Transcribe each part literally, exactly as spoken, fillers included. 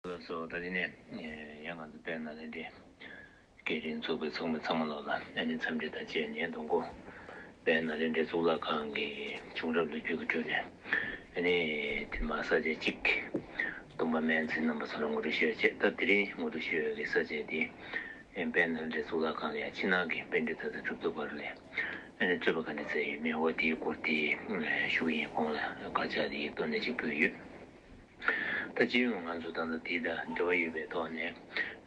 ལགས་སོ། ད་དེ་ནས་ཡང་ང་ཚོ་དཔལ་ནཱ་ལེནྡྲའི་དགེ་རྒན་ཚོགས་པའི་ཚོགས་མི་ཚང་མ་ལོག་ལ་ཨ་ནི་འཚམས་འདྲི་དང་བཅས་ངའི་གདོང་སྐོར་དཔལ་ནཱ་ལེནྡྲའི་གཙུག་ལག་ཁང་གི་བྱུང་རབས་ལོ་རྒྱུས་ཀྱི་ཁྲོད་ནས་ཨ་ནི་དེ་མ་ས་བཅད་གཅིག་སྟོན་པ་སྨན་རྩིས་རྣམ་པ་ཚོ་ལ་ངོ་སྤྲོད་ཞུ་ཡ་བྱས། ད་དེ་རིང་ངོ་སྤྲོད་ཞུ་ཡ་གི་ས་བཅད་དེ་དཔལ་ནཱ་ལེནྡྲའི་གཙུག་ལག་ཁང་ལ་ཡང་ཕྱི་ནང་གི་པཎྜི་ཏ་དང་གྲུབ་ཐོབ་བར་ལ་ཨ་ནི་རྩོད་པ་ག་འདྲ་བྱས་ཡོད་མེད་འོ་དེའི་སྐོར་དེ་ཞུ་གི་ཡིན། གོང་ལ་དཀར་ཆག་དེ་ཡིག་ཐོག་ནས་ཅིག་ཕུལ་ཡོད། ད་སྤྱི་ཡོངས་ང་ཚོ་ད་ལྟ་དེ་དང་འབྲེལ་བ་ཡོད་པའི་ཐོག་ནས་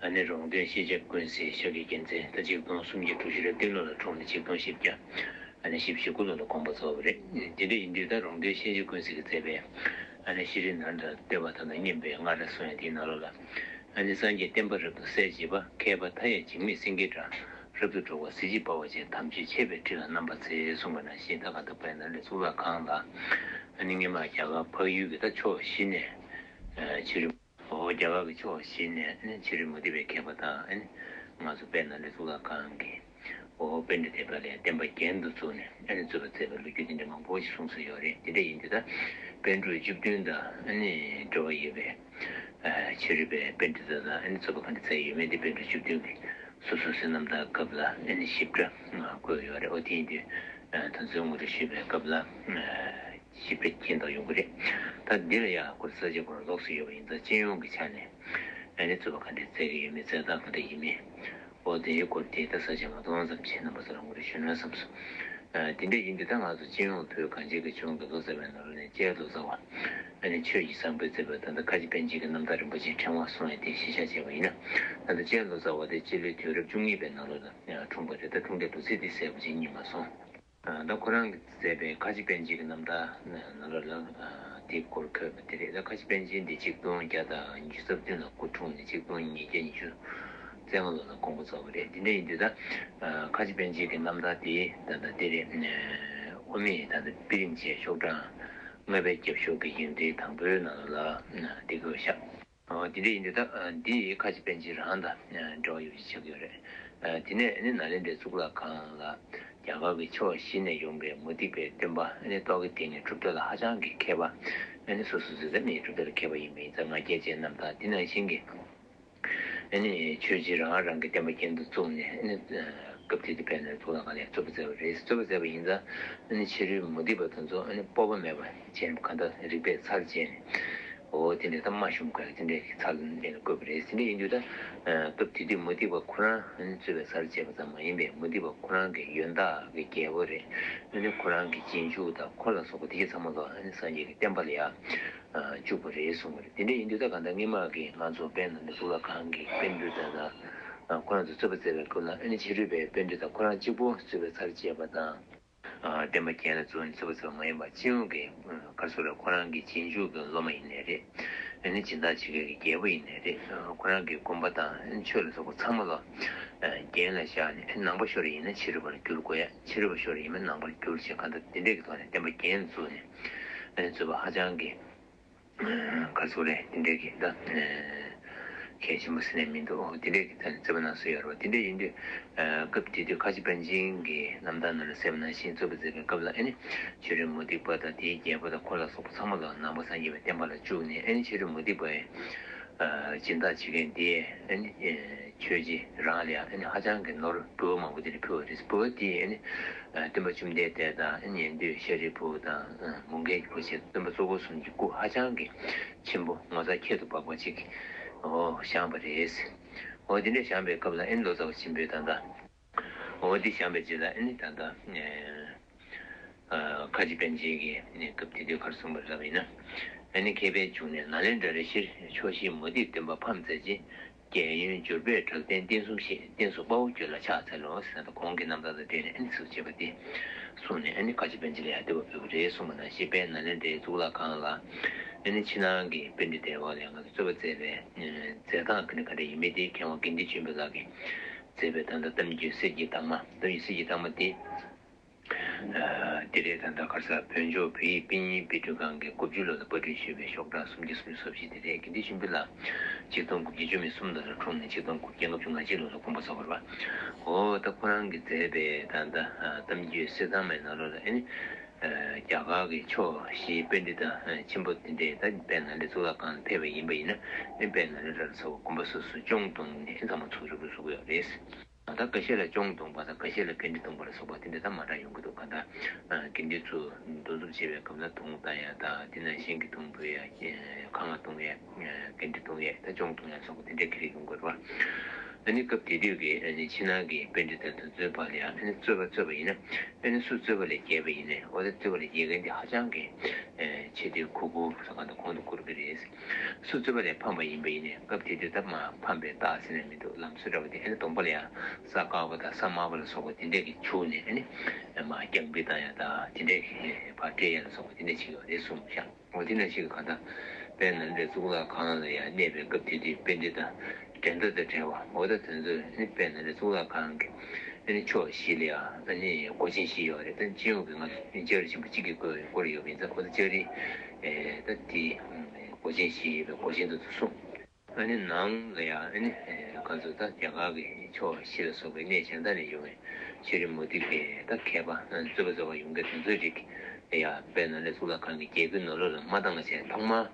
ཨ་ནི་རོང་སྟོན་ཤེས་བྱ་ཀུན་གསལ་ཤཱཀྱའི་རྒྱལ་མཚན་ད་ཆིག་སྟོང་སུམ་བརྒྱ་དྲུག་ཅུ་རེ་བདུན་ལོ་ལ་འཁྲུངས་ནས་ཆིག་སྟོང་བཞི་བརྒྱ་ཨ་ནི་བཞི་བཅུ་ཞེ་དགུ་ལོ་ལ་དགོངས་པ་རྫོགས་པ་རེད། དེ་འདྲ་ཡིན་དུས་ད་རོང་སྟོན་ཤེས་བྱ་ཀུན་གསལ་གྱིས་མཛད་པའི་ཨ་ནི་ཤྲཱི་ནཱ་ལེནྡྲ་བསྟོད་པ་དང་ད་སྙན་པའི་སྔ་རབས་གསུང་ཡ་དེའི་ནང་ལོགས་ལ་ཨ་ནི་སངས་རྒྱས་བསྟན་པ་རབ་ཏུ་གསལ་བྱེད་པ། མཁས་པ་མཐའ་ཡས་འཇིགས་མེད་སེང་གེའི་སྒྲ། རབ་ཏུ་སྒྲོགས་པ་གཟི་བརྗིད་འབར་བ་ཅན། དམ་ཆོས་འཆད་པའི་ཁྲིད་ལ་རྣམ་པར་འཚེ་གསུངས་པ་ནང་བཞིན་ད་ག་ད་དཔལ་ནཱ་ལེནྡྲའི་གཙུག་ལག་ཁང་ལ་ཨ་ནི་སྔོན་མ་རྒྱ་གར་འཕགས་ཡུལ་གྱི་ད་ཕྱོགས་བཞི་ནས་ཨ་ཕྱི་རོལ་འོ་རྒྱ་གར་གྱི་ཕྱོགས་བཞི་ནས་ཨ་ནི་ཕྱི་རོལ་མུ་སྟེགས་པའི་མཁས་པ་དང་ཨ་ནི་ང་ཚོ་དཔལ་ནཱ་ལེནྡྲའི་གཙུག་ལག་ཁང་གི་འོ་པཎྜི་ཏའི་བར་ལ་བསྟན་པ་རྒྱན་དུ་བཙུགས་ནས་ཨ་ནི་རྩོད་པ་མཛད་པའི་ལོ་རྒྱུས་དེ་འདྲ་མང་པོ་ཞིག་གསུངས་སྲོལ་ཡོད་རེད། དེ་འདྲ་ཡིན་དུས་ད་པཎ་གྲུབ་བཅུ་བདུན་དང་ཨ་ནི་འབྲེལ་བ་ཡོད་པའི་ཨ་ཕྱི་རོལ་པའི་པཎྜི་ཏ་དང་ཨ་ནི་རྩོད་པ་ག་འདྲ་མཛད་ཡོད་མེད་དེ་པཎ་གྲུབ་བཅུ་བདུན་གྱི་སོ་སོ་སོའི་རྣམ་ཐར་སྐབས་ལ་ཨ་ནི་ཞིབ་ཕྲ་བཀོད་ཡོད་རེད། འོ་དེ་ཡིན་དུས་ད་ཚོད་ངོ་སྤྲོད་ཞུས་པའི་སྐབས་ལ་ཞིབ་ཕྲ་མཁྱེན་རྟོགས་ཡོང་གི་རེད། ད་འདི་ལ་ཡང་ཁོ་རང་ས་བཅད་ཁོ་རང་ལོགས་སུ་ཡོད་པ་ཡིན་ཙང་སྤྱི་ཡོངས་ཀྱི་ཆ་ནས་ཨ་ནི་རྩོད་པ་ག་འདྲ་མཛད་ཀྱི་ཡོད་མེད། མཛད་སྟངས་ག་འདྲ་ཡིན་མིན། འོ་དེའི་སྐོར་དེ་ད་ས་ཆ་མ་གཏོང་ཙམ་བྱས་རྣམ་པ་ཚོ་ལ་ངོ་སྤྲོད་ཞུ་ན་བསམས་སོང་། ཨ་དེ་འདྲ་ཡིན་དུས་ད་ང་ཚོ་སྤྱི་ཡོངས་བོད་གངས་ཅན་གྱི་ལྗོངས་ཀྱི་ལོ་ཙཱ་བའི་ནང་ལོགས་ནས་ལྕགས་ལོ་ཙཱ་བ་ཨ་ནི་ཆོས་ཀྱི་བཟང་པོས་མཛད་པའི་ད་ལྟ་ཁ་ཆེ་པཎ་ཆེན་གྱི་རྣམ་ཐར་རིན་པོ་ཆེའི་ཕྲེང་བ་གསུང་ཡ་དེ་གཞི་བཞག་བྱས་པ་ཡིན་ན། ད་ལྟ་ལྕགས་ལོ་ཙཱ་བ་དེ་སྤྱི་ལོའི་དུས་རབས་བཅུ་གཉིས་པའི་ནང་ལོགས་ལ་འཁྲུངས་པ་རེད། ད་འཁྲུངས་འདས་ལོ་ཚིགས་དེ་གསལ་པོ་ཅིག་རྙེད་མ་སོང་། ད་ཁོ་རང་གིས་མཛད་པའི་ཁ་ཆེ་པཎ་ཆེན་གྱི་རྣམ་ཐར་ནང་ལོགས་ལ་དེའི་སྐོར་འཁོད་པ་དེ་རེད། ད་ཁ་ཆེ་པཎ་ཆེན་འདི་ཆིག་སྟོང་བརྒྱ་དང་ཉི་ཤུ་རྩ་བདུན་ལ་སྐུ་འཁྲུངས་ནས་ཆིག་སྟོང་ཉིས་བརྒྱ་ཉི་ཤུ་རྩ་ལྔ་ལོ་ལ་དགོངས་པ་རྫོགས་པ་རེད། དེ་འདྲ་ཡིན་དུས་ད་ཁ་ཆེ་པཎ་ཆེན་གྱི་རྣམ་ཐར་དེ་ད་ལྟ་དེ་རེད། དབུ་མེད་ད་ལྟ་དཔེ་རིང་ཆེ་ཤོག་གྲངས་ལྔ་པའི་རྒྱབ་ཤོག་གི་ཡིག་ཕྲེང་དང་པོའི་ནང་ལ་འདི་བཀོད་བཞག་འོ་དེ་འདྲ་ཡིན་དུས་ད་འདི་ཁ་ཆེ་པཎ་ཆེན་རང་དང་འབྲེལ་བ་ཡོད་པ་ཞིག་ཆགས་ཀྱི་ཡོད་རེད། དེ་ནས་ནི་ནཱ་ལེནྡྲའི་གཙུག་ལག་ཁང་ལ་རྒྱ་གར་གྱི་ཕྱོགས་བཞི་ནས་ཡོང་པའི་མུ་སྟེགས་པའི་སྟོན་པ་ནི་ཏོག་གི་སྟེང་ནས་གྲུབ་མཐའ་ལ་ཧ་ཅང་གི་མཁས་པ། སོ་སོ་སོ་སོ་ནི་གྲུབ་མཐའ་ལ་མཁས་པ་ཡིན་པ་ཡིན་ཙང་ང་རྒྱལ་ཅན་རྣམ་དག་དེ་ནང་བཞིན་གྱི་ཨ་ནི་ཆོས་བྱེད་རང་རང་གི་བསྟན་པ་རྒྱན་དུ་བཙུགས་ནས་ཨ་ནི་སྐབས་དེ་དུས་དཔལ་ནཱ་ལེནྡྲ་གཙུག་ལག་ཁང་ལ་རྩོད་པ་མཛད་པ་རེད། རྩོད་པ་མཛད་པ་ཡིན་ཙང་ཨ་ནི་ཕྱི་རོལ་མུ་སྟེགས་པ་དེ་ཚོ་ཨ་ནི་སྤོབས་པ་མེད་པ་བྱས་ནས་གང་ལྟར་རིག་པའི་ཚར་བཅད་ནས་འོ་དེ་འདྲའི་ད་མ་ཞུམ་དགོས་དེ་འདྲའི་ཚར་ལ་བཀོད་པ་རེད། དེ་འདྲ་ཡིན་དུས་ད་སྐབས་དེ་དུས་མུ་སྟེགས་པ་ཁོ་རང་ཨ་ནི་རྩོད་པའི་ཚར་བཅད་པ་ཙམ་མ་ཡིན་པའི་མུ་སྟེགས་པ་ཁོ་རང་གི་ཡོན་བདག་གི་རྒྱལ་པོ་རེད། ཨ་ནི་ཁོ་རང་གི་རྗེས་འཇུག་དང་འཁོར་ལ་སོགས་པ་དེ་གའི་ཚང་མ་ལ་ཨ་ནི་སངས་རྒྱས་ཀྱི་བསྟན་པ་ལ་ཡ་བཅུག་པ་རེད་གསུངས་པ་རེད། དེ་འདྲ་ཡིན་དུས་ད་གང་ལྟར་སྔོན་མ་གི་ང་ཚོ་དཔལ་ནཱ་ལེནྡྲ་གཙུག་ལག་ཁང་གི་པཎ་གྲུབ་དང་ད་ཁོ་རང་ཚོ་རྩོད་པ་མཛད་པའི་སྐབས་ལ་ཨ་ནི་ཕྱི་རོལ་པའི་པཎ་གྲུབ་དང་ཁོ་རང་གཅིག་པོ་རྩོད་པའི་ཚར་བཅད་པ་དང་བསྟན་པ་རྒྱན་ལ་བཙུགས་ནས་རྩོད་པ་མཛད་པ་མ་ཡིན་པ་སྤྱི་ཡོངས་ཀྱི་ག་རེ་ཟེར་རེད། ཁོ་རང་གི་རྗེས་འཇུག་གི་སློབ་མ་ཡིན་ནའི་རེད། ཨ་ནི་སྦྱིན་བདག་བྱེད་མཁན་གྱི་རྒྱལ་པོ་ཡིན་ནའི་རེད། ཁོ་རང་གི་དགོན་པ་དང་ཆོས་ལ་སོགས་པ་ཚང་མ་ལ་རྒྱན་ལ་བཞག་ནས་ནང་པ་ཤོར་ཡིན་ན་ཕྱི་རོལ་པར་བསྒྱུར་དགོས་ཡ། ཕྱི་རོལ་པ་ཤོར་ཡིན་ན་ནང་པར་བསྒྱུར་བྱས་གང་ལྟར་དེ་འདྲས་ཀྱི་ཐོག་ནས་བསྟན་པ་རྒྱན་བཙུགས་ནས་ཨ་ནི་རྩོད་པ་ཧ་ཅང་གི་ག་རེ་ཟེར་རེད། དེ་འདྲས་ཀྱི་ད་གལ་ཆེན་པོ་ཟེར་ནས་མི་འདུག་དེ་འདྲས་ཀྱི་ད་རྩོད་པ་གནང་སྲོལ་ཡོད་རེད་པ། དེ་འདྲས་ཡིན་དུས་སྐབས་དེ་དུས་ཁ་ཆེ་པཎ་ཆེན་གྱི་རྣམ་ཐར་ནང་ལ་གསལ་བ་ནང་བཞིན་རྩོད་པ་མཛད་པའི་སྐབས་ལ་ཨ་ནི་ཕྱི་རོལ་མུ་སྟེགས་པ་དང་དེའི་རྒྱལ་པོ་དང་འཁོར་ལ་སོགས་པ་ཚང་མ་ལ་ནང་པ་སངས་རྒྱས་པའི་བསྟན་པ་ལ་བཅུག་ནས་ཨ་ནི་ཕྱི་རོལ་མུ་སྟེགས་པའི་སྦྱིན་བདག་བྱེད་མཁན་དེ་ཨ་ནི་ཆོས་རྗེ་རང་ལ་ཡང་ཨ་ནི་ཧ་ཅང་གི་ནོར་འབུལ་བ་མང་པོ་དེ་འདྲ་ཕུལ་བ་རེད། འབུལ་བ་དེ་ཨ་ནི་སྟོན་པ་བཅོམ་ལྡན་འདས་དང་ཉན་ཐོས་ཤཱ་རིའི་བུ་དང་མོའུ་འགལ་གྱི་བུ་བཅས་སྟོན་པ་གཙོ་འཁོར་གསུམ་གྱི་སྐུ་ཧ་ཅང་གི་ཆེན་པོ་ངོ་མཚར་ཁྱད་དུ་འཕགས་པ་ཅིག་འོ་བཞེངས་པ་རེད། འོ་དེ་འདྲ་བཞེངས་པའི་སྐབས་ལ་ཨ་ནི་ལོ་ཙཱ་བ་ཆེན་པོས་ད་ལྟ་འོ་དེ་བཞེངས་པའི་རྗེས་ལ་ཨ་ནི་ད་ལྟ་ཁ་ཆེ་པཎ་ཆེན་གྱིས་སྐབས་དེ་དུས་ག་རེ་གསུངས་པ་རེད་ལབ་ཡིན་ན། ཨ་ནི་མཁས་པའི་འབྱུང་གནས་ནཱ་ལེནྡྲ་རེ་ཤིར་ཕྱོགས་བཞིའི་མུ་སྟེགས་སྟོན་པ་ཕམ་མཛད་ཅིང་། རྒྱལ་ཡོན་འབྱོར་པས་གྲགས་ལྡན་རྟེན་གསུམ་བཞེས། རྟེན་གསུམ་དཔའ་བོ་ཁྱོད་ལ་ཕྱག་འཚལ་ལོ་ཟེར་ནས་གོང་གི་རྣམ་ཐར་དང་འབྲེལ་ནས་ཨ་ནི་ཚིགས་སུ་བཅད་པ་འདི་གསུངས་ནས་ཨ་ནི་ཁ་ཆེ་པཎ་ཆེན་ལ་ཡང་བསྟོད་པ་ཕུལ་བ་རེད་གསུངས་པ་ནང་བཞིན་དཔལ་ནཱ་ལེནྡྲའི་གཙུག་ལག་ཁང་ལ་ཨ་ནི་ཕྱི་ནང་གི་པཎྜི་ཏའི་འོག་ལ་ཡང་ང་ཚོ་རྩོད་པ་མཛད་པའི་མཛད་སྟངས་ག་འདྲ་ག་འདྲ་ཡིན་མིན་དེ་མཁས་དབང་དགེ་འདུན་ཆོས་འཕེལ་ལགས་ཀྱིས་མཛད་པའི་ད་ལྟ་གཏམ་རྒྱུད་གསེར་གྱི་ཐང་མ། གཏམ་རྒྱུད་གསེར་གྱི་ཐང་མ་དེ། དེ་རེད། ད་ལྟ་ག་རེ་ཟེར་བོད་ལྗོངས་བོད་ཡིག་དཔེ་རྙིང་དཔེ་སྐྲུན་ཁང་གིས་དགུ་བཅུ་ལོ་ལ་པར་སྐྲུན་ཞུས་པའི་ཤོག་གྲངས་སུམ་བརྒྱ་སུམ་ཅུ་སོ་བཞི་དེ་རེད། དགེ་འདུན་ཆོས་འཕེལ་ལགས་ཆིག་སྟོང་དགུ་བརྒྱ་བཅུ་མེད་གསུམ་ལོ་ལ་འཁྲུངས་ནས་ཆིག་སྟོང་དགུ་བརྒྱ་ལྔ་བཅུ་ང་གཅིག་ལོ་ལ་དགོངས་པ་རྫོགས་པ་རེད་པ། འོ་ད་ཁོ་རང་གིས་མཛད་པའི་ད་ལྟ་གཏམ་རྒྱུད་གསེར་ཐང་མའི་ནང་ལོགས་ལ་ཨ་ནི་ རྒྱ་གར་གྱི་ཕྱོགས་བཞིའི་པཎྜི་ཏ་ཆེན་པོ་དེ་འདྲས་ད་དཔལ་ནཱ་ལེནྡྲ་གཙུག་ལག་ཁང་ལ་ཕེབས་པ་ཡིན་པ་ཡིན་ན་ཨེ་དཔལ་ནཱ་ལེནྡྲ་ལ་སོགས་པ་དགོན་པ་སོ་སོ་སྐྱོང་གཏོང་ནས་ཚང་མ་ཚུར་རུབ་རུབ་བཟོ་གི་ཡོད་རེད། ད་འགའ་ཤས་ལ་སྐྱོང་གཏོང་པ་དང་འགའ་ཤས་ལ་གད་འདྲེ་གཏོང་པ་ལ་སོགས་པ་དེ་འདྲ་ད་མ་འདྲ་ཡོང་གི་འདུག་ག་ད་གད་འདྲེ་ཚུར་འདུ་འཛོམས་བྱེད་པའི་སྐབས་ལ་དུང་བཏང་ཡ་ད་དེ་ནང་བཞིན་གྱི་དུང་འབུད་ཡ་ཁ་ང་གཏོང་ཡ་གད་འདྲེ་གཏོང་ཡ་ད་སྐྱོང་གཏོང་ཡ་སོགས་པ་དེ་འདྲ་གི་རིགས་ཡོང་གི་རེད་བ། ཨ་ནི་སྐབས་དེ་དུས་ཀྱི་ཨ་ནི་ཕྱི་ནང་གི་པཎྜི་ཏ་དེ་ཚོའི་བར་ལ་ཡང་ཨ་ནི་རྩོད་པ་རྩོད་པ་ཡིན་ན་ཨ་ནི་སུ་རྩོད་པ་ལས་རྒྱལ་བ་ཡིན་ནའི་འོ་ད་རྩོད་པ་ལས་རྒྱལ་མཁན་དེ་ཧ་ཅང་གི་ཆེ་བསྟོད་གུས་བཀུར་ཟེར་གང་དུ་གོང་དུ་བཀུར་གི་རེད། སུ་རྩོད་པ་ལས་ཕམ་པ་ཡིན་པ་ཡིན་ནའི་སྐབས་དེ་དུས་ད་མ་ཕམ་པའི་རྟགས་ཟེར་ན་མི་འདུག་ལམ་སྲོལ་འདྲ་བ་དེ་ཨ་ནི་སྡོམ་པ་ལ་ཡང་ས་དཀར་པོ་དང་ས་དམར་པོ་ལ་སོགས་པ་དེ་འདྲས་ཀྱི་བྱུགས་ནས་ཨ་ནི་མ་རྒྱང་འབུད་བཏང་ཡ་ད་དེ་འདྲས་ཀྱི་ཕར་སྤྲད་ཡ་ལ་སོགས་པ་དེ་འདྲས་བྱེད་ཀྱི་ཡོད་རེད་གསུངས་ཤག་འོ་དེ་ནང་བཞིན་གྱི་གང་ལྟར་དཔལ་ནཱ་ལེནྡྲའི་གཙུག་ལག་ཁང་ལ་ཡང་གནས་པའི་སྐབས་དེ་དུས་པཎྜི་ཏ་འགྲན་ཟླ་དང་བྲལ་བ་འོ་ད་དེ་ཚོས་ཨ་ནི་དཔལ་ནཱ་ལེནྡྲའི་གཙུག་ལག་ཁང་གི་ཨ་ནི་ཕྱོགས་བཞི་ལ་ཡང་ཨ་ནི་སྒོ་ཆེན་བཞི་ཡོད་རེད། ད་སྤྱི་ཡོངས་ཀྱི་ང་ཚོ་ལྕགས་རི་ཆེན་པོ་གཅིག་གི་སྐོར་སྐོར་ཡོད་པ་ཡིན་ཙང་འོ་ད་ལྕགས་རི་ད་དེ་སྒོ་ཆེན་བཞི་ཡོད་པའི་སྒོ་ཆེན་དུ་གསུངས། ཨ་ནི་ནང་ལ་ཡང་ཨ་ནི་ཨེ་ང་ཚོ་ད་རྒྱ་གར་གྱི་ཕྱོགས་བཞི་ལ་སོགས་པའི་གནས་གཞན་དག་ནས་ཡོང་བའི་ཕྱི་རོལ་མུ་སྟེགས་པའི་ད་མཁས་པ་རྩོད་པ་རྩོད་པ་ཡོང་མཁན་དེ་ཚོའི་རིགས་ལ་ཡང་དཔལ་ནཱ་ལེནྡྲ་གཙུག་ལག་ཁང་གི་རྒྱལ་སྒོའི་ནང་ལོགས་ལ་མ་བཏང་བ་བྱས་ཐོག་མར་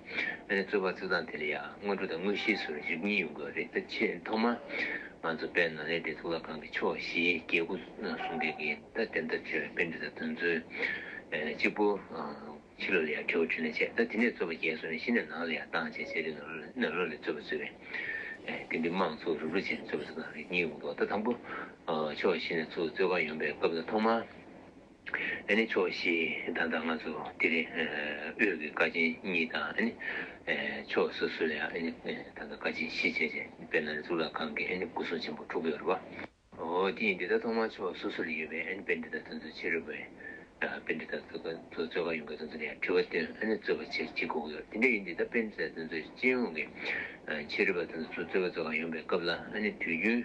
ཨ་ནི་རྩོད་པ་རྩོད་སྟངས་དེ་ལ་ཡང་སྔོན་འགྲོ་དང་དངོས་གཞིའི་ཟུར་རིགས་གཉིས་ཡོང་གི་རེད། ད་ཆེས་ཐོག་མར་ང་ཚོ་དཔལ་ནཱ་ལེནྡྲའི་གཙུག་ལག་ཁང་གི་ཕྱོགས་བཞིའི་རྒྱལ་སྒོ་སྲུང་མཁན་གྱི་ད་དེ་འདྲ་བྱས་པའི་པཎྜི་ཏ་དེ་ཚོའི་གཅིག་པུ། ཕྱི་ལོགས་ལ་ཡང་དྲི་བ་དྲིས་ལན་བྱས། ད་དེ་ནས་རྩོད་པ་རྒྱལ་སོང་ནས་གཞི་ནས་ནང་ལ་ཡང་བཏང་བྱས་བྱས་ཏེ་ནང་ལོགས་ལ་ནང་ལོགས་ལ་རྩོད་པ་རྩོད་པའི་དེ་འདྲའི་དམངས་ཚོགས་རུབ་རུབ་བྱས་ནས་རྩོད་པ་རྩོད་སྟངས་རིགས་གཉིས་ཡོང་འདུག་ད་དང་པོ་ཕྱོགས་བཞི་ནས་ཚུར་རྩོད་གར་ཡོང་པའི་སྐབས་ལ་ཐོག་མར་ཨ་ནི་ཕྱོགས་བཞི་ད་ལྟ་ང་ཚོ་དེ་རིང་དབུས་ཀྱི་བཀའ་ཆེན་གཉིས་དང་ཨ་ནི་ཕྱོགས་སོ་སོ་ལ་ཡང་ཨ་ནི་ད་ལྟ་བཀའ་ཆེན་བཞི་བྱས་བྱས་དཔལ་ནཱ་ལེནྡྲ་གཙུག་ལག་ཁང་གི་ཨ་ནི་སྐུ་སྲུང་ཆེན་པོ་དྲུག་ཡོད་རེད་པ། འོ་དེ་ཡིན་དུས་ད་ཐོག་མར་ཕྱོགས་སོ་སོ་ལ་ཡོད་པའི་ཨ་ནི་པཎྜི་ཏ་དེ་ཚོ་ཕྱི་རོལ་པའི་པཎྜི་ཏ་ཚོ་ཚོ་རྩོད་གར་ཡོང་མཁན་དེ་ཚོ་ལ་ཡང་དྲི་བ་བཏོན་ཨ་ནི་རྩོད་པ་བྱེད་བྱེད་དགོས་ཀྱི་ཡོད། དེ་འདྲ་ཡིན་དུས་ད་པཎྜི་ཏ་དེ་ཚོས་སྤྱི་ཡོངས་ཀྱི་ཕྱི་རོལ་པ་དེ་ཚོ་ཚོ་རྩོད་པ་རྩོད་གར་ཡོང་པའི་སྐབས་ལ་ཨ་ནི་དུས་རྒྱུན་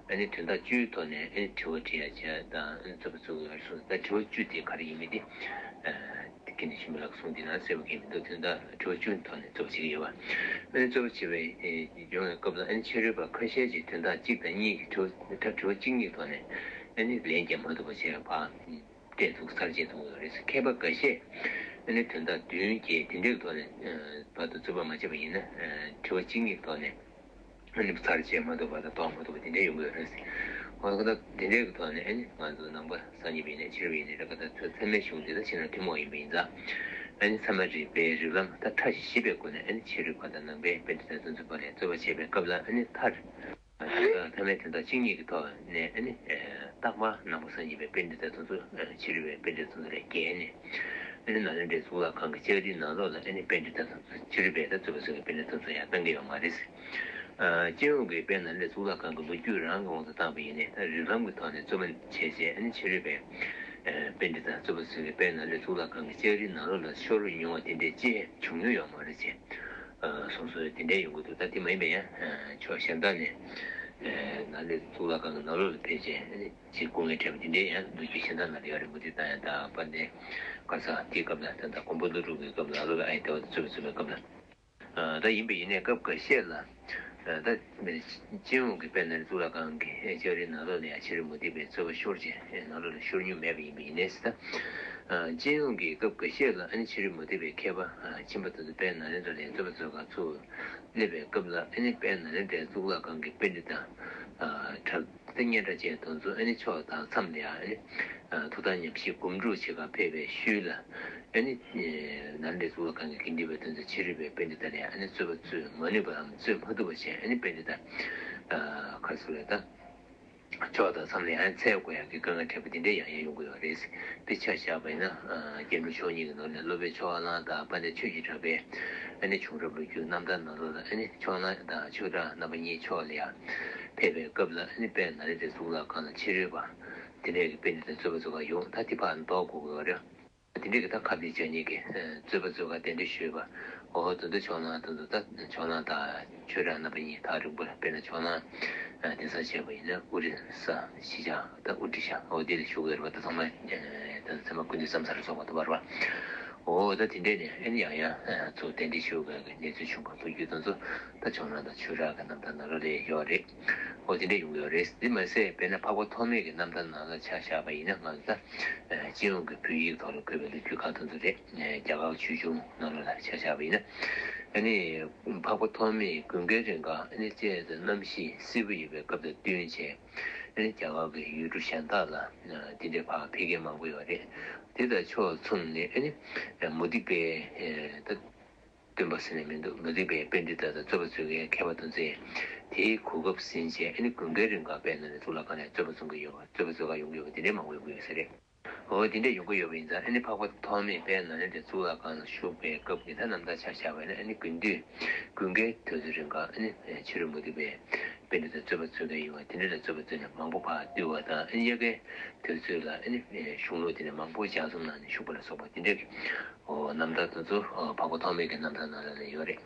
ཨ་ནི་དོན་དག་བཅུའི་ཐོག་ནས་ཨ་ནི་དྲི་བ་དྲི་ཡ་བྱས་དང་ཨ་ནི་རྩོད་པ་རྩོད་ཀྱི་ཡོད་གསུངས། ད་དྲི་བ་བཅུ་དེ་ག་རེ་ཡིན་མིན་དེ་དེ་སྐད་ནས་ཤུམ་ལགས་གསུངས་དེ་ན་གསལ་པོ་གང་མི་འདུག་དོན་དག་དྲི་བ་བཅུའི་ཐོག་ནས་རྩོད་པ་བྱེད་ཀྱི་ཡོད་པ། ཨ་ནི་རྩོད་པ་བྱེད་པའི་ཡོང་བའི་སྐབས་ལ་ཨ་ནི་ཕྱི་རོལ་པ་ཁ་ཤས་ཀྱིས་དོན་དག་གཅིག་དང་གཉིས་ཀྱི་དྲི་བ་ད་དྲི་བ་གཅིག་གཉིས་ཐོག་ནས་ཨ་ནི་ལན་རྒྱག་མ་ཐུབ་པ་བྱས་པ་སྤྲད་ཐུབ་ཚར་བཅད་ཐུབ་ཡོད་རེད། མཁས་པ་འགའ་ཤས་ཨ་ནི་དོན་དག་བདུན་བརྒྱད་དེ་འདྲའི་ཐོག་ནས་བར་དུ་རྩོད་པ་མ་བྱས་པ་ཡིན་ན་དྲི་བ་གཅིག་གཉིས་ཐོག་ནས་ཨ་ནི་ཚར་བཅད་མ་ཐུབ་པ་དང་ཟློག་མ་ཐུབ་པ་དེ་འདྲ་ཡོང་གི་ཡོད་རེད། འོ་ད་དེ་འདྲའི་གི་ཐོག་ནས་ཨ་ནི་ང་ཚོ་ནང་པ་སངས་རྒྱས་པ་ཡིན་ནའི་ཕྱི་རོལ་པ་ཡིན་ནའི་རེད་ག་ད་ཚོ་ཚད་མའི་གཞུང་འདི་ད་ཕྱི་ནང་ཐུན་མོང་ཡིན་པ་ཡིན་ཙང་ཨ་ནི་ཚད་མ་རིག་པའི་རིགས་ལམ་ད་ཕྲ་ཞིང་ཞིབ་པའི་སྒོ་ནས་ཨ་ནི་ཕྱི་རོལ་པ་དང་ནང་པའི་པཎྜི་ཏ་དེ་ཚོའི་བར་ལ་རྩོད་པ་བྱེད་པའི་སྐབས་ལ་ཨ་ནི་མཐར། ཐ་མའི་དོན་དག་གཅིག་གཉིས་ཀྱི་ཐོག་ནས་ཨ་ནི་རྟག་པར་ནང་པ་སངས་རྒྱས་པའི་པཎྜི་ཏ་དེ་ཚོ་ཕྱི་རོལ་པའི་པཎྜི་ཏ་དེ་ཚོ་ལས་བརྒལ་ནས་ཨ་ནི་ནཱ་ལེནྡྲའི་གཙུག་ལག་ཁང་གི་ལྕགས་རིའི་ནང་ལོགས་ལ་ཨ་ནི་པཎྜི་ཏ་དེ་ཚོ་ཕྱི་རོལ་པའི་ད་རྩོད་པ་རྩོད་པའི་པཎྜི་ཏ་དེ་ཚོ་ཡང་བཏང་གི་ཡོད་མ་རེད། སྤྱི་ཡོངས་ཀྱི་དཔལ་ནཱ་ལེནྡྲ་གཙུག་ལག་ཁང་གི་ལོ་རྒྱུས་རང་གི་དབང་དུ་བཏང་པ་ཡིན་ནའི་ད་རིགས་ལམ་གྱི་ཐོག་ནས་རྩོད་པ་བྱས་རྗེས་ཨ་ནི་ཕྱི་རོལ་པའི་པཎྜི་ཏ་རྩོད་པ་རྩོད་པའི་དཔལ་ནཱ་ལེནྡྲ་གཙུག་ལག་ཁང་གི་ལྕགས་རིའི་ནང་ལོགས་ལ་ཤོར་མྱོང་བ་དེ་འདྲའི་ཅི་བྱུང་མྱོང་ཡོད་མ་རེད་ཅེས་གསུངས་སོང་། དེ་འདྲའི་ཡོང་གི་འདུག་ད་དེ་མ་ཡིན་པའི་ཡང་ཕྱོགས་གཞན་དག་ནས་ནཱ་ལེནྡྲ་གཙུག་ལག་ཁང་གི་ནང་ལོགས་ལ་ཕེབས་རྗེས་ཨ་ནི་ཅིག་སྐུ་ངལ་འཕྲད་པ་དེ་འདྲའི་ཡང་ལོ་རྒྱུས་གཞན་དག་ནང་ལ་ཡོད་རེད། མུ་ཏིག་དང་ཡང་དག་པ་འདི་ག་ས་དེའི་སྐབས་ལ་ད་ལྟ་མགོན་པོ་ཀླུ་སྒྲུབ་ཀྱི་སྐབས་ལ་ལོ་ལ་ཨ་ཡི་དེ་བ་དེ་རྩོད་པ་རྩོད་པའི་སྐབས་ལ། ད་ཡིན་པ་ཡིན་ནའི་སྐབས་འགའ་ཤས་ལ་ད་སྤྱི་ཡོངས་ཀྱི་དཔལ་ནཱ་ལེནྡྲ་གཙུག་ལག་ཁང་གི་ལྕགས་རིའི་ནང་ལོགས་ལ་ཡང་ཕྱི་རོལ་མུ་སྟེགས་པའི་རྩོད་པ་ཤོར་རྗེས་ནང་ལོགས་ལ་ཤོར་མྱོང་མེད་པ་ཡིན་པ་ཡིན་ནའི་ད་སྤྱི་ཡོངས་ཀྱི་སྐབས་འགའ་ཤས་ལ་ཨ་ནི་ཕྱི་རོལ་མུ་སྟེགས་པའི་མཁས་པ་ཕྱིན་པ་དེ་ཚོ་དཔལ་ནཱ་ལེནྡྲ་ལ་རྩོད་པ་རྩོད་གར་ཚུར་སླེབས་པའི་སྐབས་ལ་ཨ་ནི་དཔལ་ནཱ་ལེནྡྲའི་གཙུག་ལག་ཁང་གི་པཎྜི་ཏ་གྲྭ་ད་སྙན་གྲྭ་བཅས་དེ་ཚོ་ཨ་ནི་ཕྱོགས་དང་མཚམས་ལ་ཡང་ཨ་ནི་ཐུགས་དམ་ཉམས་བཞེས་སྒོམ་སྒྲུབ་བྱེད་གར་ཕེབས་པའི་ཤུལ་ལ་ཨ་ནི་ནཱ་ལེནྡྲའི་གཙུག་ལག་ཁང་གི་དགེ་འདུན་པ་དེ་ཚོ་ཕྱི་རོལ་པའི་པཎྜི་ཏ་ལ་ཡང་ཨ་ནི་རྩོད་པ་རྩོད་མ་ནུས་པའམ་རྩོད་མ་ཐུབ་པ་བྱས་ཨ་ནི་པཎྜི་ཏ་ག་རེ་ཟེར་དགོས་རེད་ད། ཕྱོགས་དང་མཚམས་ལ་ཡང་འཚོལ་དགོས་ཡག་གི་དཀའ་ངལ་འཕྲད་པ་དེ་འདྲ་ཡང་ཡང་ཡོང་གི་ཡོད་རེད། དཔེ་ཆ་བཞག་པ་ཡིན་ན་སྐྱབས་མགོན་མཆོག་གཉིས་ཀྱི་ནང་ནས་སློབ་དཔོན་ཕྱོགས་གླང་དང་དཔལ་ལྡན་ཆོས་ཀྱི་གྲགས་པས་ཨ་ནི་བྱུང་རབས་ལོ་རྒྱུས་རྣམ་ཐར་ནང་ལོགས་ལ་ཨ་ནི་ཕྱོགས་གླང་དང་ཆོས་གྲགས་རྣམ་པ་གཉིས་ཕྱོགས་ལ་ཡང་ཕེབས་པའི་སྐབས་ལ་ཨ་ནི་དཔལ་ནཱ་ལེནྡྲའི་གཙུག་ལག་ཁང་ལ་ཕྱི་རོལ་པ་དེ་འདྲས་ཀྱི་པཎྜི་ཏ་རྩོད་པ་རྩོད་གར་ཡོང་ད་དེ་ཕར་འདོགས་དགོས་ཀྱི་ཡོད་རེད། དེ་འདྲའི་གི་ད་ཁ་བརྡའི་བྱ་ཉེས་ཀྱི་རྩོད་པ་རྩོད་གར་གདན་འདྲེན་ཞུས་པ། འོ་དེ་ཚོ་ཕྱོགས་གླང་དེ་ཚོ་ད་ཕྱོགས་གླང་དང་ཆོས་གྲགས་རྣམ་པ་གཉིས་ད་རིང་པོ་དཔེར་ན་ཕྱོགས་གླང་གདན་ས་བྱས་པ་ཡིན་ན་ཨོ་རི་ས་གཞིས་ཆགས་ད་ཨོ་ཏི་ཤ་འོ་དེ་ལ་བཞུགས་ཡོད་རེད་པ། ད་ཚང་མ་ད་ཚང་མ་སྐུ་མདུན་བསམ་ས་རེ་སོགས་པ་ད་བར་བ། འོ་ད་དེ་འདྲས་ནས་ཨ་ནི་ཡང་ཡང་ཚུར་གདན་འདྲེན་ཞུ་དགོས་ཀྱི་གནས་ཚུལ་བྱུང་བ་ལོ་རྒྱུས་དེ་ཚོ་ད་ཇོ་ནང་དང་ཆོས་གྲགས་ཀྱི་རྣམ་ཐར་ནང་ལོགས་ལ་ཡོད་རེད། འོ་དེ་འདྲས་ཡོང་གི་ཡོད་རེད། དེ་མ་ཟད་དཔེར་ན་འཕགས་པ་ཐོགས་མེད་ཀྱི་རྣམ་ཐར་ནང་ལ་ཆ་བཞག་པ་ཡིན་ན་ང་ཚོ་ད་སྤྱི་ཡོངས་ཀྱི་བོད་ཡིག་ཐོག་ལ་འཁོད་པའི་ལོ་རྒྱུས་ཁག་དེ་ཚོ་རེད། རྒྱ་གར་ཆོས་འབྱུང་ནང་ལོགས་ལ་ཆ་བཞག་པ་ཡིན་ན་ཨ་ནི་འཕགས་པ་ཐོགས་མེད་དགུན་ཁའི་རིང་ག་ཨ་ནི་ཅེས་གནམ་གཤིས་བསིལ་པོ་ཡོད་པའི་སྐབས་དང་བསྟུན་བྱས། ཨ་ནི་རྒྱ་གར་གྱི་ཡུལ་གྲུ་གཞན་དག་ལ་དེ་འདྲའི་ཕར་ཕེབས་མཁན་མང་པོ་ཡོད་རེད། དེ་དང་ཕྱོགས་མཚུངས་ནས་ཨ་ནི་མུ་སྟེགས་པའི་ད་སྟོན་པ་ཟེར་ནས་མི་འདུག་མུ་སྟེགས་པའི་པཎྜི་ཏ་དང་རྩོད་པ་རྩོད་མཁན་མཁས་པ་དེ་ཚོས་དེའི་གོ་སྐབས་ཟིན་བྱས་ཨ་ནི་དགུན་ཁའི་རིང་ག་དཔལ་ནཱ་ལེནྡྲ་གཙུག་ལག་ཁང་ནས་རྩོད་པ་རྩོད་ཀྱི་ཡོད་པ་རྩོད་པ་རྩོད་ག་ཡོང་གི་ཡོད་པ་དེ་འདྲའི་མང་པོ་ཡོང་གི་ཡོད་ས་རེད། འོ་དེ་འདྲ་ཡོང་གི་ཡོད་པ་ཡིན་ཙང་ཨ་ནི་འཕགས་པ་ཐོགས་མེད་དཔལ་ནཱ་ལེནྡྲའི་གཙུག་ལག་ཁང་ལ་བཞུགས་པའི་སྐབས་ཀྱི་ད་རྣམ་ཐར་ཆ་བཞག་པ་ཡིན་ན་ཨ་ནི་དགུན་དུས་དགུན་ཁའི་དུས་ཚོད་རིང་ག་ཨ་ནི་ཕྱི་རོལ་མུ་སྟེགས་པའི་པཎྜི་ཏ་རྩོད་པ་རྩོད་མཁན་ཡོང་བ་དེ་འདྲ་ལ་རྩོད་པ་རྩོད་ནས་མང་པོ་ཕར་བཏུལ་བ་དང་ཨ་ནི་དབྱར་ཁའི་དུས་ཚོད་ལ་ཨ་ནི་གཞུང་ལུགས་དེ་འདྲ་མང་པོ་ལྗགས་རྩོམ་གནང་ནས་བཞུགས་པ་ལ་སོགས་པ་དེ་འདྲ་གི་འོ་རྣམ་ཐར་དེ་ཚོ་འཕགས་པ་ཐོགས་མེད་ཀྱི་རྣམ་ཐར་ནང་ལ་ཡོད་རེད།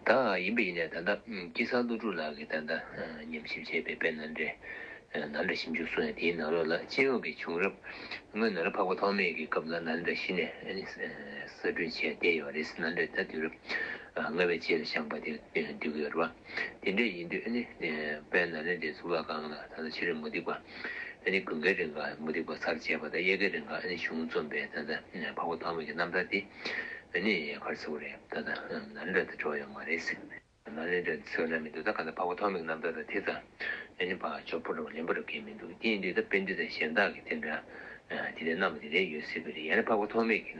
ད་ཡིན་པ་ཡིན་ནའི་ད་ལྟ་སྐྱིད་གསར་ཀླུ་སྒྲུབ་ལགས་ཀྱིས་ད་ལྟ་ཉམས་ཞིབ་བྱས་པའི་དཔལ་ནཱ་ལེནྡྲའི་ནཱ་ལེནྡྲ་ཞིབ་འཇུག་གསུང་ཡ་དེའི་ནང་ལོགས་ལ་སྤྱི་ཡོངས་ཀྱི་བྱུང་རབས་སྔོན་ནཱ་ལེནྡྲ་འཕགས་པ་ཐོགས་མེད་ཀྱི་སྐབས་ལ་ནཱ་ལེནྡྲ་གཞི་ནས་ཨ་ནི་གསར་སྐྲུན་བྱས་བསྡད་ཡོད་རེད། ནཱ་ལེནྡྲ་ད་དུས་རབས་ལྔ་པའི་རྗེས་ལ་བཞེངས་པ་དེ་འདུས་ཀྱི་ཡོད་རེད་བ། དེ་འདྲ་ཡིན་དུས་ཨ་ནི་དཔལ་ནཱ་ལེནྡྲའི་གཙུག་ལག་ཁང་ལ་ད་ལྟ་ཕྱི་རོལ་མུ་སྟེགས་པ་ཨ་ནི་དགུན་ཁའི་རིང་ག་མུ་སྟེགས་པ་ཚར་བཅད་པ་དང་དབྱར་ཁའི་རིང་ག་ཨ་ནི་གཞུང་རྩོམ་པའི་ད་ལྟ་འཕགས་པ་ཐོགས་མེད་ཀྱི་རྣམ་ཐར་དེ་ཨ་ནི་ག་རེ་ཟེར་དགོས་རེད། ད་ལྟ་ནཱ་ལེནྡྲ་དང་འབྲེལ་བ་ཡོད་མ་རེད་ཟེར། ནཱ་ལེནྡྲ་ཟེར་ན་མི་འདུག་ད་ག་ད་འཕགས་པ་ཐོགས་མེད་ཀྱི་རྣམ་ཐར་དང་དེ་ཙམ་ཨ་ནི་ཕར་འབྱོར་པོ་རེད་བ། ལེན་པོ་རེད་མཁན་མི་འདུག་དེ་ཡིན་དུས་ད་པཎྜི་ཏ་གཞན་དག་གིས་དེ་འདྲ་དེ་འདྲའི་རྣམ་པ་དེ་འདྲའི་ཡོད་སྲིད་པ་རེད། ཡང་ན་འཕགས་པ་ཐོགས་མེད་ཀྱི་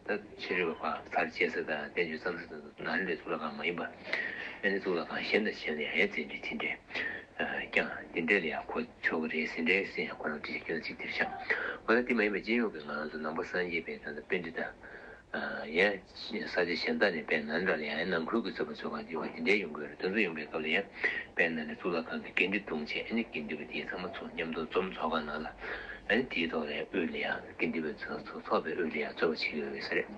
ད་ཕྱི་རོལ་པ་ཕར་ཚར་བཅད་ས་དང་བསྟན་བཅོས་བརྩམས་ས་དེ་ཚོ་ནཱ་ལེནྡྲའི་གཙུག་ལག་ཁང་མ་ཡིན་པ་ཨ་ནི་གཙུག་ལག་ཁང་གཞན་དང་གཞན་ལ་ཡང་ཡང་བཙན་འཁྲིད་དེ་འདྲའི་ཀྱང་དེ་འདྲ་ལ་ཡང་གོ་ཆོག་གི་རེད་ཟེར་འདྲའི་ཟེར་ཡང་ཁོ་རང་འགྲེལ་བཤད་སྐྱོན་ཅིག་དེར་བཞག་འོ་ད་དེ་མ་ཡིན་པ་སྤྱི་ཡོངས་ཀྱི་ང་ཚོ་ནང་པ་སངས་རྒྱས་པའི་ད་ལྟ་པཎྜི་ཏ་ཡང་ས་ཆ་གཞན་དག་ནས་དཔལ་ནཱ་ལེནྡྲ་ལ་ཡང་ནང་ཁུལ་གྱི་རྩོད་པ་རྩོད་ག་འདི་བ་དེ་འདྲའི་ཡོང་གི་ཡོད་རེད། དེ་ཚོ་ཡོང་པའི་སྐབས་ལ་ཡང་དཔལ་ནཱ་ལེནྡྲ་གཙུག་ལག་ཁང་གི་འགན་འཁྲི་བསྡུས་བྱས་ཨ་ནི་དགེ་འདུན་པ་དེ་ཚང་མ་ཚོ་མཉམ་དུ་འཛོམས་ཚོགས་ཁང་ནང་ལ་ཨ་ནི་དེའི་ཐོག་ལ་དབུས་ལ་ཡང་དགེ་འདུན་པ་ཚོ་ཚོགས་པའི་དབུས་ལ་ཡང་རྩོད་པ་བྱེད་ཀྱི་ཡོད་ས་རེད།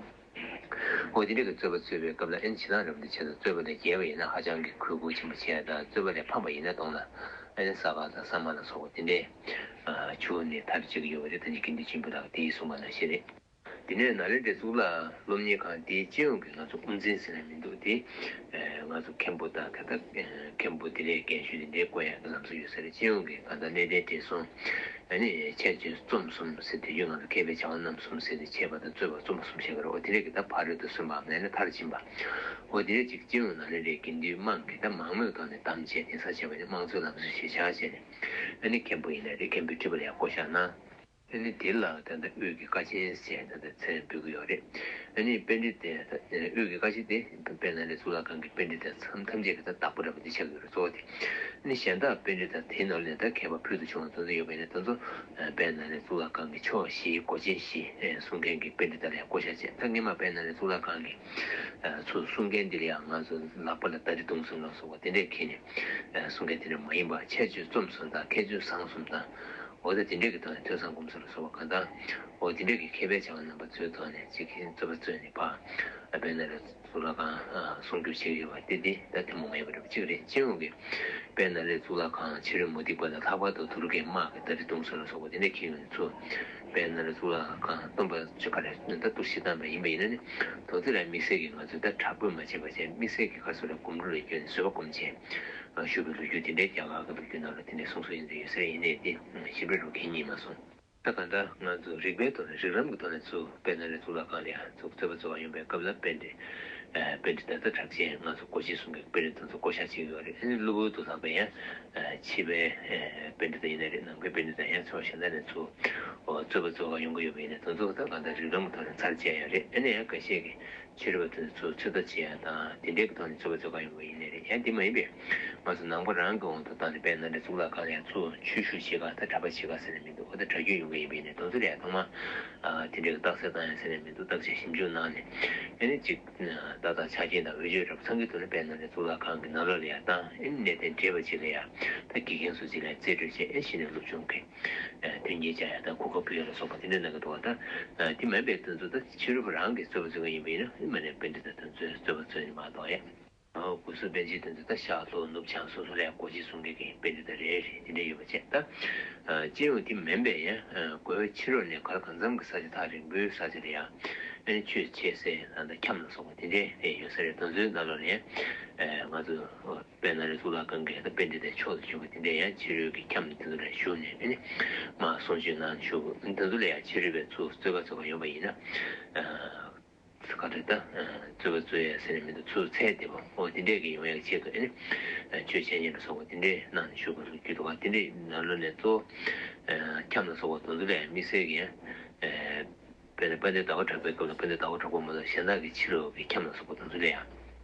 འོ་དེ་འདྲ་གི་རྩོད་པ་རྩོད་པའི་སྐབས་ལ་ཨ་ནི་ཕྱི་ནང་རབ་འདི་ཆེད་དུ་རྩོད་པ་ལས་རྒྱལ་བ་ཡིན་ན་ཧ་ཅང་གི་གུས་བཀུར་ཆེན་པོ་བྱས་དང་རྩོད་པ་ལས་ཕམ་པ་ཡིན་ན་གཏོང་ལ་ཨ་ནི་ས་ག་དང་ས་མ་ལ་སོགས་པ་དེ་འདྲའི་བྱུག་ནས་མཐར་བཅུག་གི་ཡོད་པ་རེད། ད་ནི་དགེ་འདུན་ཆེན་པོ་ལགས་དེའི་གསུངས་པ་ནང་བཞིན་རེད། དེ་ནས་ནཱ་ལེནྡྲའི་གཙུག་ལག་སློབ་གཉེར་ཁང་དེའི་སྤྱི་ཡོངས་ཀྱི་ང་ཚོ་དབུ་འཛིན་ཟེར་ན་མི་འདུག་དེ་ང་ཚོ་མཁན་པོ་དང་ད་ལྟ་མཁན་པོ་དེ་ལས་རྒན་ཤོས་དེ་འདྲའི་བསྐོ་ཡག་གི་ལམ་སྲོལ་ཡོད་ས་རེད། སྤྱི་ཡོངས་ཀྱི་ད་ལྟ་གནས་བརྟན་བགྲེས་སོང་ཨ་ནི་ཆེད་ཆོས་རྩོམ་གསུམ་ཟེར་དུས་ཡུལ་ང་ཚོ་མཁས་པའི་བྱ་བ་རྣམ་གསུམ་ཟེར་ཏེ་བྱས་པ་དང་རྩོད་པ་རྩོམ་པ་གསུམ་བཤད་ཀྱི་རེད། འོ་དེ་འདྲ་གི་ད་ཕ་རོལ་ཏུ་སོན་པའམ་ཡང་ན་མཐར་ཕྱིན་པ་འོ་དེ་འདྲ་ཅིག་སྤྱི་ཡོངས་ནཱ་ལེནྡྲའི་དགེ་འདུན་དམངས་ཀྱིས་ད་མང་མོས་ཐོག་ནས་གདམས་བྱས་གདན་ས་བྱས་པ་ནི་དམངས་གཙོའི་ལམ་སྲོལ་གཞིར་བཞག་བྱས་ནས་ཨ་ནི་མཁན་པོ་ཡིན་ན་རེད། མཁན་པོའི་ཁྲི་པ་ལ་ཡང་བསྐོ་བཞག་གནང་། ཨ་ནི་དེ་ལ་ད་ལྟ་དབུས་ཀྱི་བཀའ་ཆེན་ཟེར་ད་ལྟ་མཚན་འབོད་ཀྱི་ཡོད་རེད། ཨ་ནི་པཎྜི་ཏ་དེ་ད་དབུས་ཀྱི་བཀའ་ཆེན་དེ་དཔལ་ནཱ་ལེནྡྲ་གཙུག་ལག་ཁང་གི་པཎྜི་ཏ་ཐམས་ཐམས་ཅད་ཀྱི་ད་བདག་པོ་འདྲ་པོ་དེ་ཆགས་ཀྱི་ཡོད་རེད། གཙོ་བོ་དེ་ཨ་ནི་གཞན་དག་པཎྜི་ཏ་དེའི་ནང་ལ་ནས་ད་མཁས་པ་ཕུལ་དུ་བྱུང་བ་དེ་ཚོ་ཡོད་པ་ཡིན་ན་དེ་ཚོ་དཔལ་ནཱ་ལེནྡྲ་གཙུག་ལག་ཁང་གི་ཕྱོགས་བཞིའི་སྒོ་ཆེན་བཞི་གསུང་མཁན་གྱི་པཎྜི་ཏ་ལ་ཡང་བསྐོ་བཞག་བྱས། ད་སྔོན་མ་དཔལ་ནཱ་ལེནྡྲ་གཙུག་ལག་ཁང་གི་ཚུར་གསུང་མཁན་འདི་ལ་ཡང་ང་ཚོ་ལག་པ་ལ་མདའ་གྲི་བརྡུངས་སོང་ལ་སོགས་པ་དེ་འདྲས་ཁྱེར་ནས་གསུང་མཁན་དེ་འདྲ་མ་ཡིན་པ་ཁྱད་ཆོས་རྩོམ་གསུམ་དང་ཁྱད་ཆོས་བཟང་གསུམ་དང་། འོ་ད་དེ་འདྲས་ཀྱི་ཐོག་ནས་ཐོས་བསམ་སྒོམ་གསུམ་ལ་སོགས་པ་གང་དང་། འོ་དེ་འདྲས་ཀྱི་མཁས་པའི་བྱ་བ་རྣམ་པ་ཚོའི་ཐོག་ནས་ཅིག་གིས་རྩོད་པ་རྩོད་ནས་ཕར་དཔལ་ནཱ་ལེནྡྲ་གཙུག་ལག་ཁང་སྲུང་སྐྱོབ་བྱེད་ཀྱི་ཡོད་པ་དེ་དེ་ད་ཐུན་མོང་མ་ཡིན་པ་འདྲ་པོ་གཅིག་རེད། སྤྱི་ཡོངས་ཀྱི་དཔལ་ནཱ་ལེནྡྲ་གཙུག་ལག་ཁང་ཕྱི་རོལ་མུ་སྟེགས་པ་དང་ལྷག་པར་དུ་དུ་རུ་ཀའི་དམག་གིས་མདའ་གྲི་བརྡུངས་སོང་ལ་སོགས་པ་དེ་འདྲས་ཁྱེར་ཡོང་ནས་ཚུར་དཔལ་ནཱ་ལེནྡྲ་གཙུག་ལག་ཁང་སྟོན་པ་ཆོས་ཁ་རེ་ད་གཏོར་བཤིག་བཏང་བ་ཡིན་པ་ཡིན་ན་ནི་དོ་ཚིགས་ལ་དམིགས་བསལ་གྱི་ང་ཚོས་ད་དྲག་པོས་མ་བྱས་པ་བྱས་དམིགས་བསལ་གྱི་ག་སོ་ར་སྒོམ་སྒྲུབ་ལ་བསྐྱོན་ནས་བཟོད་པ་སྒོམ་བྱས། བཞུགས་པའི་ལོ་རྒྱུས་དེ་འདྲའི་རྒྱ་གར་གྱི་ལོ་རྒྱུས་ནང་ལ་དེ་འདྲའི་གསུང་སྲོལ་ཡིན་ཚུལ་ཡོད་ས་རེད། ཡིན་ནའི་དེ་ཞིབ་ཕྲ་རུ་གང་ཡིན་མ་སོང་། ད་གང་ལྟར་ང་ཚོ་རིག་པའི་ཐོག་ནས་རིགས་ལམ་གྱི་ཐོག་ནས་ཚུར་དཔལ་ནཱ་ལེནྡྲ་གཙུག་ལག་ཁང་ལ་ཡང་ཚུར་རྩོད་པ་རྩོད་པ་ཡོང་པའི་སྐབས་ལ་པཎྜི་ཏ་པཎྜི་ཏ་ད་གྲགས་ཅན་ང་ཚོ་སྒོ་ཆེན་གསུམ་གྱི་པཎྜི་ཏ་ཚོ་བསྐོ་བཞག་བྱེད་ཀྱི་ཡོད་རེད། ཨ་ནི་གློ་བུར་དུ་ལྷག་པའི་ཡང་ཕྱི་པའི་པཎྜི་ཏ་ཡིན་ན་རེད། ནང་པའི་པཎྜི་ཏ་ཡང་ཕྱོགས་གཞན་དག་ནས་ཚུར་རྩོད་པ་རྩོད་པ་ཡོང་གི་ཡོད་པ་ཡིན་ན་དེ་ཚོ་ད་གང་ལྟར་རིགས་ལམ་གྱི་ཐོག་ནས་ཚར་བཅད་ཡ་རེད། ཨ་ནི་ཡང་འགའ་ཤས་ཀྱིས། ཕྱི་རོལ་པ་དེ་ཚོ་ཚོད་ལྟ་བྱེད་ཡ་དང་དེ་འདྲའི་གི་ཐོག་ནས་རྩོད་པ་རྩོད་ག་ཡོང་བ་ཡིན་ནའི་རེད། ཡང་དེ་མ་ཡིན་པའི་ང་ཚོ་ནང་པ་རང་གི་དབང་དུ་བཏང་ནས་དཔལ་ནཱ་ལེནྡྲ་གཙུག་ལག་ཁང་ལ་ཡང་ཚུར་ཆོས་ཞུ་བྱེད་ག་ད་གྲྭ་པ་བྱེད་ག་ཟེར་ནས་མི་འདུག་འོ་ད་གྲྭ་རྒྱུན་ཡོང་གི་ཡིན་པ་ཡིན་ནའི་དེ་ཚོ་ལ་ཡང་ཚང་མ་དེ་འདྲའི་གི་རྟགས་གསལ་བཏང་ཡ་ཟེར་ནས་མི་འདུག་བརྟག་དཔྱད་ཞིབ་འཇུག་གནང་ནས་ཨ་ནི་གཅིག་ཏག་ཏག་ཆ་རྐྱེན་དང་འོས་ཆོས་རབ་ཚང་གི་ཐོག་ནས་དཔལ་ནཱ་ལེནྡྲ་གཙུག་ལག་ཁང་གི་ནང་ལོགས་ལ་ཡང་བཏང་ཨ་ནི་གནས་བརྟན་བགྲེས་པ་ཅིག་ལ་ཡང་ད་དགེ་རྒན་སུ་གཅིག་ལ་ཡང་རྩིས་སྤྲོད་བྱས་ཨ་གཞི་ནས་སློབ་སྦྱོང་གི་མཐུན་རྐྱེན་སྦྱར་ཡ་དང་གོ་སྐབས་ཕུལ་ཡ་ལ་སོགས་པ་དེ་འདྲ་གནང་གི་འདུག་བ། ད་དེ་མིན་པའི་དོན་ཚོ་ད་ཕྱི་རོལ་པ་རང་གིས་རྩོད་པ་རྩོད་མཁན་ཡིན་པ་ཡིན་ན་མ་ནས་པཎྜི་ཏ་དེ་ཚོས་རྩོད་པ་རྩོད་ནས་མ་གཏོགས་ཡ། ཨོ་དགོས་སུ་པཎ་ཆེན་དེ་ཚོ་ད་ཤར་ལྷོ་ནུབ་བྱང་སོ་སོ་ལ་ཡང་སྒོ་ཆེན་གསུམ་གྱི་པཎྜི་ཏ་རེ་རེ་དེ་འདྲ་ཡོད་པ་བྱས། ད་སྤྱི་ཡོངས་དེ་མིན་པའི་ཡང་རྒོལ་བའི་ཕྱི་རོལ་ནས་ག་ལ་གང་འཚམ་གྱི་ས་ཆ་ཐག་རིང་པོའི་ས་ཆ་ལ་ཡང་ ཨ་ནི་ཆོས་འཆད་སའི་ད་ལྟ་ཁྱམས་ལ་སོགས་པ་དེ་འདྲས་ཡོད་ས་རེད། དེ་ཚོའི་ནང་ལོགས་ནས་ཨ་ང་ཚོ་དཔལ་ནཱ་ལེནྡྲ་གཙུག་ལག་ཁང་གི་ད་པཎྜི་ཏའི་མཆོག་ཏུ་གྱུར་པ་དེ་འདྲས་ཡང་ཕྱི་རོལ་གྱི་ཁྱམས་དེ་ཚོ་ལ་བཞུགས་ནས་ཨ་ནི་མར་གསུང་ཆོས་གནང་བཞུགས། དེ་ཚོ་ལ་ཡང་ཕྱི་རོལ་པའི་ཚུར་རྩོད་པ་རྩོད་པ་ཡོང་བ་ཡིན་ན། ཨ་ག་རེ་ད། རྩོད་པ་རྩོད་ཡ་ཟེར་ནས་མི་འདུག་ཚུར་ཚད་དེ་བ་འོ་དེ་འདྲས་ཀྱི་ཡོང་ཡ་ཆེད་དུ་ཨ་ནི་ཆོས་འཆད་ཉན་ལ་སོགས་པ་དེ་འདྲས་གནང་ནས་བཞུགས་པ་ལ་རྒྱུད་དུ་བ་དེ་འདྲས་ནང་ལོགས་ནས་གཙོ་བོ་ཁྱམས་ལ་སོགས་པ་དེ་ཚོ་ལ་ཡང་དམིགས་བསལ་གྱི་ཡང་། དཔེར་ན་དཔལ་ལྡན་ཟླ་བ་གྲགས་པའི་སྐབས་ལ་དཔལ་ལྡན་ཟླ་བ་གྲགས་པ་མ་གཏོགས་གཞན་དག་གི་ཕྱི་ལོགས་ཀྱི་ཁྱམས་ལ་སོགས་པ་དེ་ཚོ་ལ་ཡང་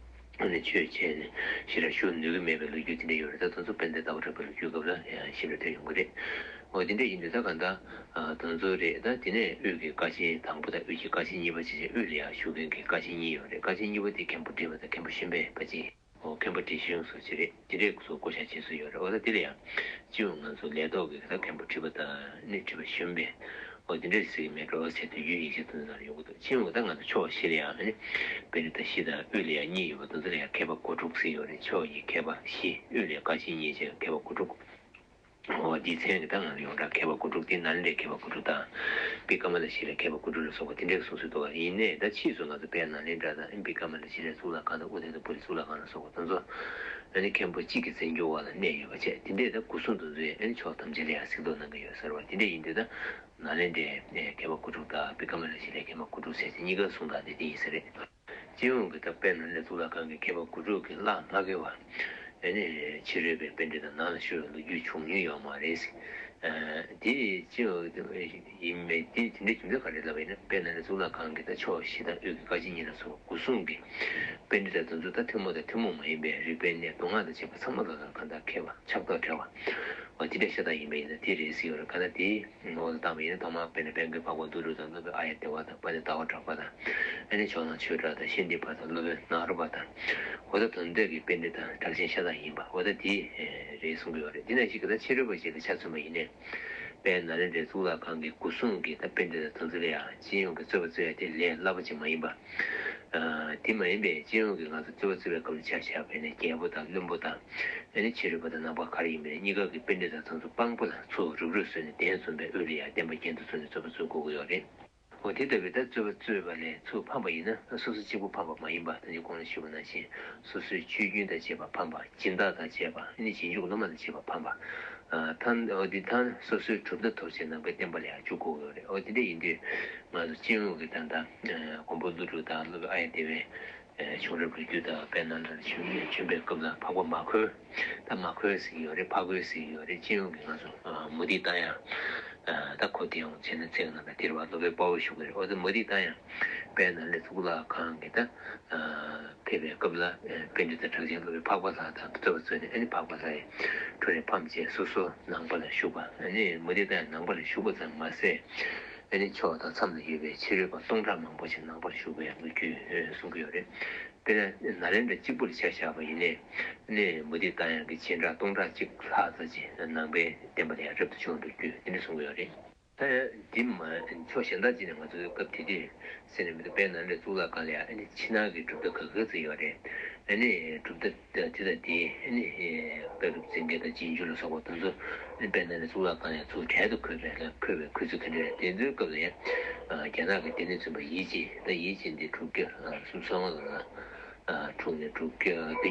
ཨ་ནི་ཆོས་བྱས་ནས་ཞེ་དྲག་ཞུ་ནུས་ཀྱི་མེད་པའི་ལོ་རྒྱུས་དེ་འདྲ་ཡོད་རེད། ད་དེ་ཚོ་དཔལ་ལྡན་ཟླ་བ་གྲགས་པའི་ལོ་རྒྱུས་སྐབས་ལ་ཡང་ཞིབ་ཕྲ་ཐོན་ཡོང་གི་རེད། འོ་དེ་འདྲ་ཡིན་དུས་ད་གང་ལྟར་དེ་ཚོ་རེད། ད་དེ་ནས་དབུས་ཀྱི་ཀ་ཆེན་དང་པོ་དང་དབུས་ཀྱི་ཀ་ཆེན་གཉིས་པ་བྱས་བྱས་དབུས་ལ་ཡང་བཞུགས་མཁན་གྱི་ཀ་ཆེན་གཉིས་ཡོད་རེད། ཀ་ཆེན་གཉིས་པ་དེ་མཁན་པོ་ཁྲི་པ་དང་མཁན་པོ་གཞོན་པའི་ཀ་ཆེན། འོ་མཁན་པོ་ཁྲི་ཤིང་སོགས་ཅི་རེད། དེ་འདྲས་སུ་བསྐོ་བཞག་བྱས་སྲོལ་ཡོད་རེད། འོ་ད་དེ་ལ་ཡང་སྤྱི་ཡོངས་ང་ཚོ་ལས་ཐོག་གི་ད་མཁན་པོ་ཁྲི་པ་དང་ནི་ཁྲི་པ་གཞོན་པས་འོ་དེ་འདྲས་ཟེར་གྱི་མེད་འགྲོ་ཟེར་དུས་ཡུལ་ཡིག་ཆ་དེ་ཚོ་ནང་ལ་ཡོང་གི་འདུག་སྤྱི་ཡོངས་ད་ང་ཚོ་ཕྱོགས་བཞི་ལ་ཡང་ནི་པཎྜི་ཏ་བཞི་དང་དབུས་ལ་ཡང་གཉིས་ཡོད་པ་དེ་ཚོ་ལ་ཡང་མཁས་པ་དགུ་དྲུག་ཟེར་ཡོད་རེད། ཕྱོགས་ཀྱི་མཁས་པ་བཞི་དབུས་ལ་ཡང་ཀ་ཆེན་གཉིས་བྱས་མཁས་པ་དགུ་དྲུག་འོ་འདིའི་མཚན་གྱི་ད་ང་ཚོ་ཡོངས་གྲགས་མཁས་པ་དགུ་དྲུག་དེ་ནཱ་ལེནྡྲའི་མཁས་པ་དགུ་དྲུག་དང་། བི་ཀ་མ་ལ་ཤཱི་ལའི་མཁས་པ་དགུ་དྲུག་ལ་སོགས་པ་དེ་འདྲའི་གསུང་སྲོལ་འདུག་ག་ཡིན་ནའི་ད་ཕྱིས་སུ་ང་ཚོ་དཔལ་ནཱ་ལེནྡྲ་དང་བི་ཀ་མ་ལ་ཤཱི་ལའི་གཙུག་ལག་ཁང་དང་ཨུ་ཏན་ཏ་པུ་རི་གཙུག་ལག་ཁང་ལ་སོགས་པ་དེ་ཚོ་ཨ་ནི་མཁན་པོ་གཅིག་གི་རྩིས་འགྱུར་འོག་ལ་གནས་ཡོད་པ་བྱས། དེ་འདྲའི་ད་སྒོ་སྲུང་དེ་ཚོས་ཨ་ནི་ཕྱོགས་ཐམས་ཅད་ལ་ཡང་གཟིགས་རྟོག་གནང་གི་ཡོད་ཟེར་བ་དེ་འདྲ་ཡིན་དུས་ད་ནཱ་ལེནྡྲའི་མཁས་པ་དགུ་དྲུག་དང་བི་ཀ་མ་ལ་ཤཱི་ལའི་མཁས་པ་དགུ་དྲུག་ཟེར་ཏེ་གཉིས་ཀ་གསུང་སྟངས་དེ་དེ་ཡིན་ས་རེད། སྤྱི་ཡོངས་ཀྱི་ད་དཔལ་ནཱ་ལེནྡྲ་གཙུག་ལག་ཁང་གི་མཁས་པ་དགུ་དྲུག་གི་བླ་མ་དགེ་བ། ཨ་ནི་ཕྱི་རོལ་པའི་པཎྜི་ཏ་ནང་ལ་ཤོར་བའི་ལོ་རྒྱུས་བྱུང་མྱོང་ཡོད་མ་རེད། ཨ་དེ་སྤྱི་ཡོངས་ཡིན་མེད་དེ་དེ་འདྲའི་རྒྱུ་མཚན་ག་རེ་ལབ་པ་ཡིན་ན། དཔལ་ནཱ་ལེནྡྲ་གཙུག་ལག་ཁང་གི་ད་ཕྱོགས་བཞི་དང་དབུས་ཀྱི་ཀ་ཆེན་གཉིས་ལ་སོགས་སྒོ་སྲུང་གི་པཎྜི་ཏ་དེ་ཚོ་ད་ཐུན་མོང་དང་ཐུན་མོང་མ་ཡིན་པའི་རིག་པའི་གནས་མདོ་སྔགས་དང་བཅས་པ་ཚང་མ་ལ་ལ་གང་ལྟར་མཁས་པ་ཕྱག་རྟགས་བྲལ་བ། འོ་དེ་འདྲ་ཤ་སྟག་ཡིན་པ་ཡིན་ན་དེ་རེད་ཟེར་ཡོད་རེད། ག་ན་དེ་ངོ་བོ་ལ་བཏང་བ་ཡིན་ན་ཐོག་མར་དཔེར་ན་དཔལ་མགོན་འཕགས་པ་ཀླུ་སྒྲུབ་དང་སློབ་དཔོན་ཨཱརྱ་དེ་བ་དང་དཔལ་ལྡན་ཟླ་བ་གྲགས་པ་དང་། ཨ་ནི་ཕྱོགས་གླང་ཆོས་གྲགས་དང་ཤཱནྟི་པ་དང་སློབ་དཔོན་ནཱ་རོ་པ་དང་། འོ་ད་དོན་འདོད་ཀྱི་པཎྜི་ཏ་གྲགས་ཅན་ཤ་སྟག་ཡིན་པ་འོ་ད་དེ་རེད་གསུང་གི་ཡོད་རེད། དེ་ནང་བཞིན་གྱི་ད་ཕྱི་རོལ་པ་ཞིག་ལ་ཆ་མཚོན་པ་ཡིན་ནའི། དཔལ་ནཱ་ལེནྡྲའི་གཙུག་ལག་ཁང་གི་སྒོ་སྲུང་གི་ད་པཎྜི་ཏ་དེ་ཚོ་ལ་ཡང་སྤྱི་ཡོངས་ཀྱི་རྩོད་པ་རྩོད་ཡ་དེ་ལས་སླ་པོ་ཅིག་མ་ཡིན་པ། ཨ་དེ་མ་ཡིན་པའི་སྤྱི་ཡོངས་ཀྱི་ང་ཚོ་རྩོད་པ་རྩོད་པའི་སྐབས་ལ་ཆ་བཞག་པ་ཡིན་ན་རྒྱལ་པོ་དང་བློན་པོ་དང་། ཨ་ནི་ཕྱི་རོལ་པ་དང་ནང་པ་ག་རེ་ཡིན་པའི་གཉིས་ཀ་གི་པཎྜི་ཏ་ཚོ་ཚོ་དཔང་པོ་ལ་ཚུར་རུབ་རུབ་བཟོས་ནས་གདན་འཛོམས་པའི་དབུས་ལ་ཡང་བསྟན་པ་རྒྱས་འདེབས་བཟོས་ནས་རྩོད་པ་རྩོད་དགོས་ཀྱི་ཡོད་རེད། འོ་དེ་ལྟ་བུའི་ད་རྩོད་པ་རྩོད་པ་ལས་ཚུར་ཕམ་པ་ཡིན་ན་སོ་སོ་གཅིག་པུ་ཕམ་པ་མ་ཡིན་པ་ད་ནི་གོང་ལ་ཞུས་པ་ནང་བཞིན་སོ་སོའི་ཆོས་རྒྱུན་དང་བཅས་པ་ཕམ་པ། སྦྱིན་བདག་དང་བཅས་པ་ཨ་ནི་རྗེས་འཇུག་སློབ་མ་དང་བཅས་པ་ཕམ་པ། ཨ་ཐ་འོ་དེ་ཐ་སོ་སོའི་གྲུབ་མཐའ་ཐོབ་བྱས་ནང་པའི་བསྟན་པ་ལ་ཡང་འཇུག་དགོས་ཀྱི་ཡོད་རེད། འོ་དེ་འདྲ་ཡིན་དུས་ང་ཚོ་སྤྱི་ཡོངས་ཀྱི་ད་ལྟ་མགོན་པོ་ཀླུ་སྒྲུབ་དང་སློབ་དཔོན་ཨཱརྱ་དེ་བས། བྱུང་རབས་ལོ་རྒྱུས་དང་དཔལ་ནཱ་ལེནྡྲར་བྱོན་བྱོན་པའི་སྐབས་ལ་འཕགས་པ་མ་ཁོལ། ད་མ་ཁོལ་ཟེར་གྱི་ཡོད་རེད། ཕ་ཁོལ་ཟེར་གྱི་ཡོད་རེད། སྤྱི་ཡོངས་ཀྱི་ང་ཚོ་མུ་ཏིག་རྟ་དབྱངས། ད་ཁོ་དེ་ཡང་བྱས་ན་ཚེ་གི་ནང་ལ་དེར་བ་སློབ་དཔོན་དཔའ་བོ་བཞུགས་ཀྱི་རེད། འོ་ད་མུ་ཏིག་རྟ་དབྱངས་དཔལ་ནཱ་ལེནྡྲ་གཙུག་ལག་ཁང་གི་ད་ཕེབས་པའི་སྐབས་ལ་པཎྜི་ཏ་གྲགས་ཅན་སློབ་དཔོན་འཕགས་པ་ལྷ་དང་རྩོད་པ་རྩོད་ནས་ཨ་ནི་འཕགས་པ་ལྷའི་འཕྲོ་ནས་ཕམ་བྱས་སོ་སོ་ནང་པ་ལ་ཞུགས་པ། ཨ་ནི་མུ་ཏིག་རྟ་དབྱངས་ནང་པ་ལ་ཞུགས་པ་ཙམ་མ་ཟད། ཨ་ནི་ཕྱོགས་དང་མཚམས་ལ་ཡོད་པའི་ཕྱི་རོལ་པ་སྟོང་ཕྲག་མང་པོ་ཞིག་ནང་པར་ཞུགས་པའི་ལོ་རྒྱུས་གསུང་གི་ཡོད་རེད། དཔེར་ན་ནཱ་ལེནྡྲ་གཅིག་པུར་ཆ་བཞག་པ་ཡིན་ནའི་ནི་མུ་ཏིག་རྟ་དབྱངས་ཀྱི་སྦྱིན་བདག་སྟོང་ཕྲག་གཅིག་ལྷག་ཙམ་ཅིག་ནང་པའི་བསྟན་པ་ལ་ཡང་རབ་ཏུ་བྱུང་བའི་ལོ་རྒྱུས་དེ་འདྲ་གསུང་གི་ཡོད་རེད། ད་ཡང་འདི་མ་ཕྱོགས་གཞན་དག་ཅིག་ནས་ང་ཚོའི་སྐབས་དེ་དུས་ཟེར་ནས་མི་འདུག་དཔལ་ནཱ་ལེནྡྲ་གཙུག་ལག་ཁང་ལ་ཡང་ཨ་ནི་ཕྱི་ནང་གི་གྲུབ་མཐའ་ག་ག་ཚོད་ཡོད་རེད། ཨ་ནི་གྲུབ་མཐའ་དེ་དང་དེ་ཨ་ནི་དཔལ་རབ་འཛིན་སྐྱེས་དང་རྗེས་འཇུག་ལ་སོགས་པ་དེ་ཚོ་ཨ་ནི་དཔལ་ནཱ་ལེནྡྲ་གཙུག་ལག་ཁང་ལ་ཡང་ཚུར་གྲལ་དུ་འཁོད་པའི་ལ་འཁོད་པའི་འཁོད་ཚུལ་དེ་འདྲ་རེད། དེ་ཚོའི་སྐབས་ལ་ཡང་རྒྱ་ནག་གི་སྡེ་སྣོད་བཙུན་པ་ཡིད་ཅན། ད་ཡིད་ཅན་འདི་དྲུག་བརྒྱ་སུམ་ཅུ་སོ་ལྔ་ལོ་ལ་འཁྲུངས་ནས་དྲུག་བརྒྱ་བདུན།